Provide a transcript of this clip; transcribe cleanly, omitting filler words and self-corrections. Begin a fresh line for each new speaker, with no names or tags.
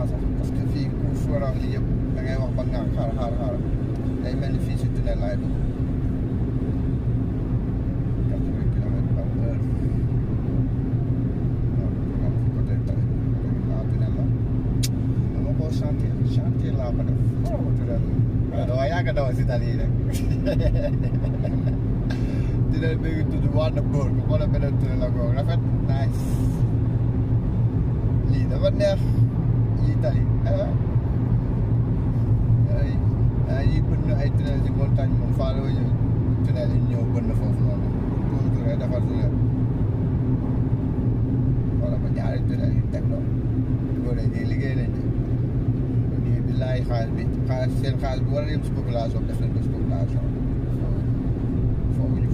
sax parce que fii ku sóoraal li yëpp da ngay wax ba nga xaar day mel ni fii si tunnel laay dugg 80 kilomètres par heure am fi côté tali tunnel la dama koo chantier laa ko def tunnel la dama yàgg dawal si tali yi rek tunnel bi ngi tudd Wandenburg wala beneen tunnel la ko rafet nice lii dafa neex yi tali yi bën na ay tunnel si montagne moom faale wa ñëw tunnel yi ñëw bën na foofu noonu pour turee defar tunnel wala ba ñaari tunnel yi teg loolu loolu ñii liggéey nañ ñii billaay xaalis seen xaalis bi war a yëm si population def nañ ko si population foofu ñu